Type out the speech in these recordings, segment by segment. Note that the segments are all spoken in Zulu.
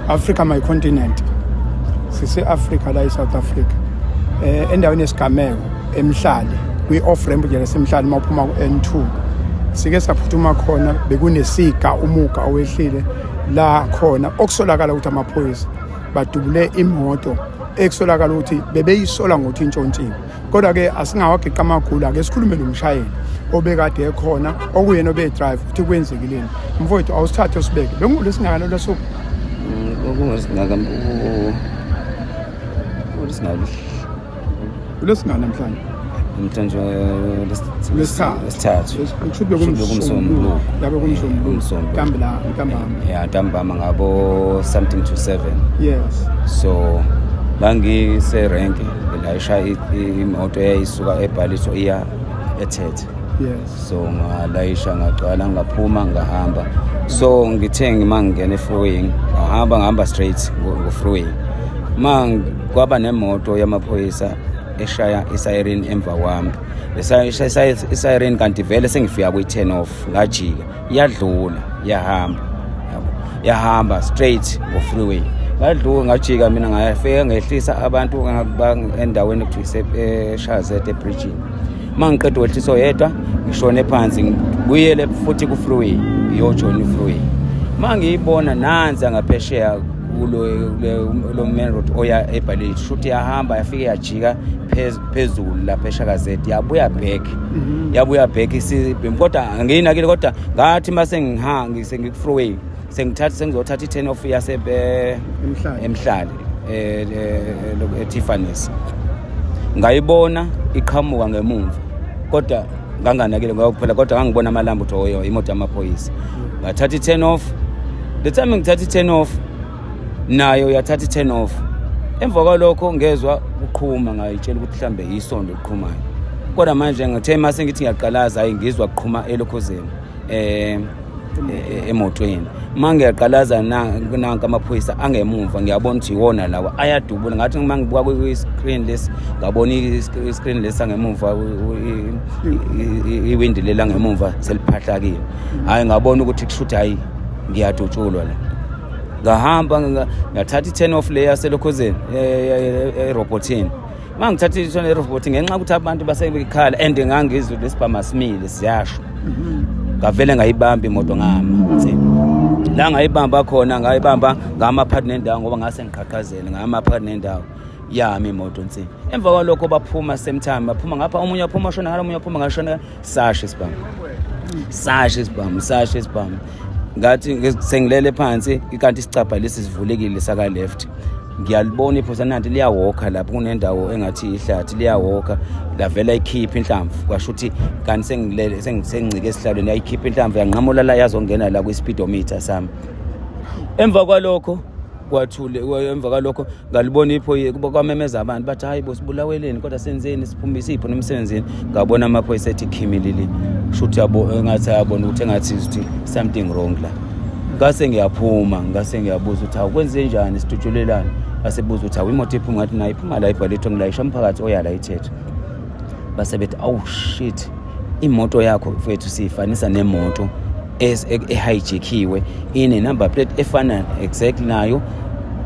Africa my continent. Sise-Africa la e-South Africa. Endaweni yesigameko eMhlali kwi-off ramp nje laseMhlali uma uphuma ku-N2. Sike saphuthuma khona bekunesiga umuga owehlile la khona okusolakala ukuthi amaphoyisa badubule imoto ekusolakala ukuthi bebeyisola ngokuthi intshontshiwe. Kodwa ke asingawagiqa amagula, ake sikhulume nomshayeli obekade ekhona okuyena obedrive ukuthi kwenzekileni. Mfowethu, awusithathe usibeke, bengulesingakana lwasuku? Okungesingaka ulisingaka. Ulesingaka namhlanje? Namhlanje Lwesithathu. Lesithathu. Kusho bekumsombuluko. Yabe kumsombuluko. Umsombuluko. Ntambala, ntambama. Ya, ntambama ngabo something to 7. So ngangise-rank ngilayisha imoto eyayisuka eBhaliso iya eThethe. So ngalayisha, ngagcwala, ngaphuma, ngahamba. So ngithe ngima ngingena e-freeway, ngahamba, ngahamba straight ngo-freeway, ma kwaba nemoto yamaphoyisa eshaya isiren emva kwami. Eshaya isiren kanti vele sengifika kwi-turn off, ngajika, yadlula, yahamba, yabo, yahamba straight ngo-freeway, ngadlula, ngajika mina, ngafika ngehlisa abantu endaweni ekuthiwa eShazet ebridgini. Uma ngiqeda ukwehlisa oyedwa, ngishone phansi, ngibuyele futhi ku-freeway, ngiyojoyina i-freeway. Uma ngiyibona nansi ngaphesheya kulo lo main road oya eBhaleni, shuthi yahamba, yafike yajika phezulu lapha eShakazet, yabuya back, yabuya back isibhemu, kodwa angiyinakile. Kodwa ngathi mase ngihamba sengiku-freeway, sengithatha, sengizothatha i-turn off yase Emhlali. Emhlali, eTiffany's, ngayibona iqhamuka ngemumva, kodwa nganganakile ngoba kuphela, kodwa ngangibona amalambu ukuthi oyo imoto yamaphoyisa. Ngathatha i-turn off. The time ngithatha i-turn off, nayo yathatha i-turn off. Emva kwalokho ngezwa kuqhuma, ngayitshela ukuthi mhlambe yisondo eliqhumayo, kodwa manje ngithe mase ngithi ngiyaqalaza, hayi, ngizwa kuqhuma elokhuzeni, emotweni. Uma ngiyaqalaza, nanka amaphoyisa angemumva, ngiyabona ukuthi iwona lawa ayadubula. Ngathi uma ngibuka kwi-screen lesi, ngabona i-screen lesi angemumva, iwindi leli angemumva seliphahlakile. Hhayi, ngabona ukuthi kushuthi hhayi, ngiyadutshulwa la. Ngahamba, ngathatha i-turn off le yaselokhuzeni, erobhothini. Uma ngithatha i-turn erobhothini, ngenxa yokuthi abantu basebekhala and ngangizwe lesibhamu asimile siyasho, ngavele ngayibamba imoto, ngama nsi la ngayibamba khona, ngayibamba ngama phakathi nendawo ngoba ngase ngiqhaqhazele, ngama phakathi nendawo yami imoto nsi. Emva kwalokho baphuma same time, baphuma ngapha, omunye waphuma shona ngala, omunye waphuma ngashona, sasho isibhamu, sasho isibhamu, sasho isibhamu. Ngathi sengilele phansi, kanti isicabha lesi sivulekile saka left, ngiyalibona iphosa nanti liyawokha lapho kunendawo engathi ihlathi, liyawokha, lavela ikhipha inhlamvu. Kwasho ukuthi kanti sengilele, sengincike esihlalweni, yayikhipha inhlamvu, yanqamula la, yazongena la kwi-speedometer sami. Emva kwalokho kwathule. Emva kwalokho ngalibona iphoyisa, kuba kwamemeza abantu bathi, "Hayi bo, sibulaweleni? Kodwa senzeni? Siphume isipho nemsebenzini?" Ngabona amaphoyisa ethi khimilili, shuthi yabo engathi ayabona ukuthi engathi ukuthi something wrong la. Ngase ngiyaphuma, ngase ngiyabuza ukuthi, "Hawu, kwenze njani? Sidutshulelani?" Basebuza ukuthi, "Hawu, imoto iphuma?" Ngathi, "Nayo iphuma la eBhalitho, ngilayisha umphakathi oya la eThethe." Base bethi, "Awu shit, imoto yakho mfethu siyifanisa nemoto ehijackiwe, ine number plate efana exactly nayo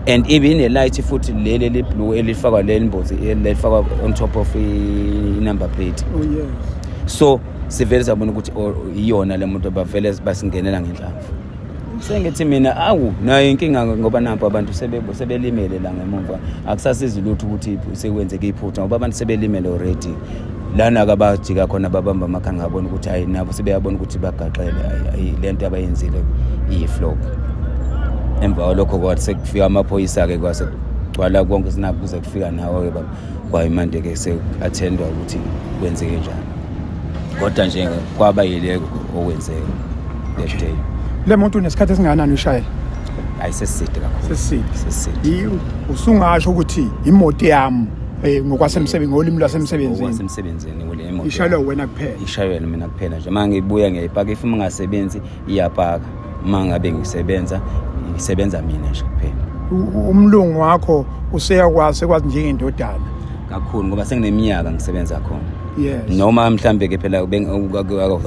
and ibe ine light futhi leli eli-blue elifakwa leli mbozi elifakwa on top of i-number plate." Oh yes. So sivele sabona ukuthi, oh, iyona le moto. Bavele basingenela ngenhlamvu. Sengithi mina, awu, nayo inkinga ngoba nampo abantu sebelimele la ngemumva, akusasizi lutho ukuthi sekwenzeke iphutha ngoba abantu sebelimele already. Lana-ke abajika khona babamba amakhanda, ngabona ukuthi hayi, nabo sebeyabona ukuthi bagaxele. Hayi, le nto abayenzile iyi-flop. Emva kwalokho kwathi sekufika amaphoyisa-ke, kwase kugcwala konke, sinakho kuze kufika nawo-ke kwayimande-ke seku-attendwa ukuthi kwenzeke njani, kodwa nje kwaba yile okwenzeka that day. Le moto unesikhathi esingakanani uyishayela? Hayi, seside kakhulu. Seside. Seside. Usungasho ukuthi imoto yami ngokwasemsebenzini, ngolimi lwasemsebenzini? Okwasemsebenzini kule imoto. Ishayelwa wena kuphela? Ishayelwa mina kuphela nje. Uma ngibuya ngiyayipaka. If uma ngingasebenzi iyapaka, uma ngabe ngisebenza, ngisebenza mina nje kuphela. Umlungu wakho useyakwazi, sekwazi njengendodana? Kakhulu, ngoba sengineminyaka ngisebenza khona. Noma mhlambe ke phela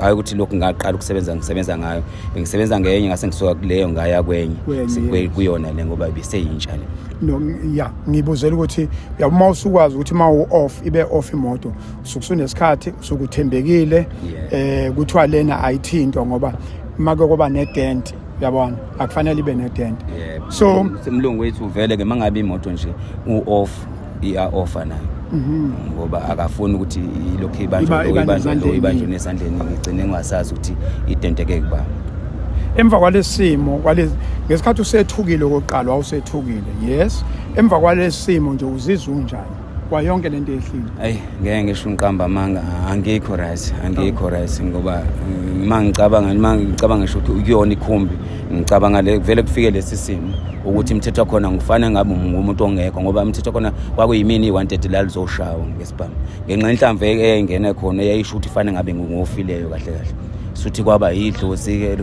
hayi ukuthi lokhu ngaqala ukusebenza ngisebenza ngayo, bengisebenza ngenye, ngase ngisuka kuleyo ngaya kwenye. Kwenye, yes. Kuyona le ngoba ibiseyintsha le. No, ya, ngibuzela ukuthi uyabo uma usukwazi ukuthi uma u-off ibe off imoto, usuke usunesikhathi, usuke uthembekile. Kuthiwa lena ayithintwa ngoba make kuba ne-dent, uyabona, akufanele ibe ne-dent. So umlungu wethu vele ke mangabe imoto nje u-off, iya-offa nayo ngoba akafuni ukuthi ilokhu ibanjwe Iba lo, ibanjwe lo, nesandleni. Ibanjwe nesandleni, ngigcine ngingasazi ukuthi identeke kuba. Emva kwalesimo kwale ngesikhathi usethukile okokuqala, wawusethukile, yes, emva kwalesimo nje uzizwa unjani kwayonke lento ehlile? Ayi, ngeke ngisho ngiqamba amanga, angikho right, angikho right ngoba uma ngicabanga ngisho ukuthi kuyona ikhumbi, ngicabanga le vele kufike lesi simo ukuthi imithetho yakhona ngifane ngabe ngumuntu ongekho, ngoba imithetho yakhona kwakuyimini i-wanted la lizoshawa ngesibhamu ngenxa yenhlamvu eyayingene khona eyayisho ukuthi fanele ngabe ngingofileyo kahle kahle. Suthi kwaba yidlozi-ke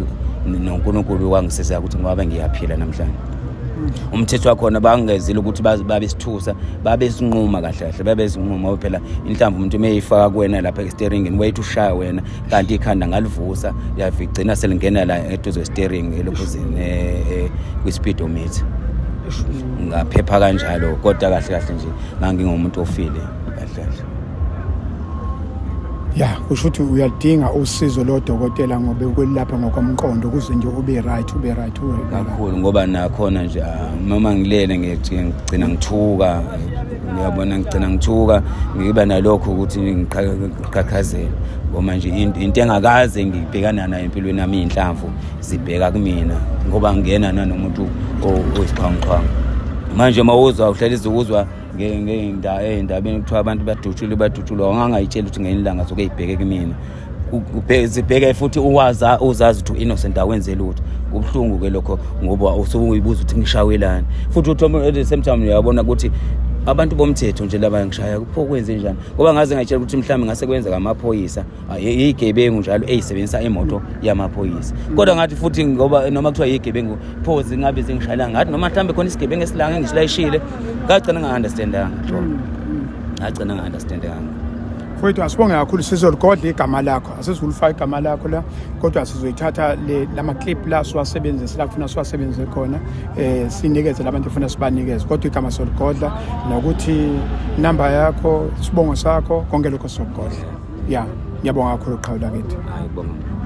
noNkulunkulu wangisiza ukuthi ngoba ngiyaphila namhlanje. Umthetho wakhona bangezile ukuthi babesithusa, babesinquma kahle kahle, babesinquma ngoba phela inhlamvu umuntu uma eyifaka kuwena lapha esteringini wayethi ushaya wena, kanti ikhanda ngalivusa yavigcina selingena la eduze kwestering elokhuzini kwi-speedometer. Ngaphepha kanjalo, kodwa kahle kahle nje ngangingumuntu ofile kahle kahle. Ya, kusho ukuthi uyalidinga usizo lodokotela ngoba ukwelapha ngokomqondo ukuze nje ube right, ube right, ube right. Kakhulu, ngoba nakhona nje noma ngilele ngigcina ngithuka, ngiyabona, ngigcina ngithuka, ngiba nalokho ukuthi ngiqhaqhazele ngoba nje into engakaze ngibhekana nayo empilweni yami, iy'nhlamvu zibheka kumina ngoba ngingena nanomuntu oyisiqhwanguqhwangu. Manje uma uzwa uhleli uzwa ey'ndabeni kuthiwa abantu badutshulwe, badutshulwa, wangangayitshela ukuthi ngelinye ilanga zoke y'bheke kumina. Zibheke futhi uwaza uzazi ukuthi u-innocent, awenze lutho. Kubuhlungu-ke lokho ngoba usuke uyibuza ukuthi ngishawelani, futhi uthi at the same time uyabona ukuthi abantu bomthetho nje laba ngishaya pho kwenze njani, ngoba ngaze ngayitshela ukuthi mhlawumbe ngase kwenzeka amaphoyisa yigebengu njalo eyisebenzisa imoto yamaphoyisa, kodwa ngathi futhi ngoba noma kuthiwa yigebengu pho zingabe zingishayela, ngathi noma mhlawumbe khona isigebengu esilanga engisilayishile. Ngagcina nga-understandanga, ngagcina nga-understandanga. Mfowethu, asibonge kakhulu. Sizoligodla igama lakho, asizulifaka igama lakho la, kodwa sizoyithatha le lama clip la siwasebenzise la kufuna siwasebenzise khona, sinikeze labantu efuna sibanikeze, kodwa igama soligodla, nokuthi inamba yakho, isibongo sakho, konke lokho sizokugodla. Ya, ngiyabonga kakhulu, qhawe lakithi. Hayi, kubonga.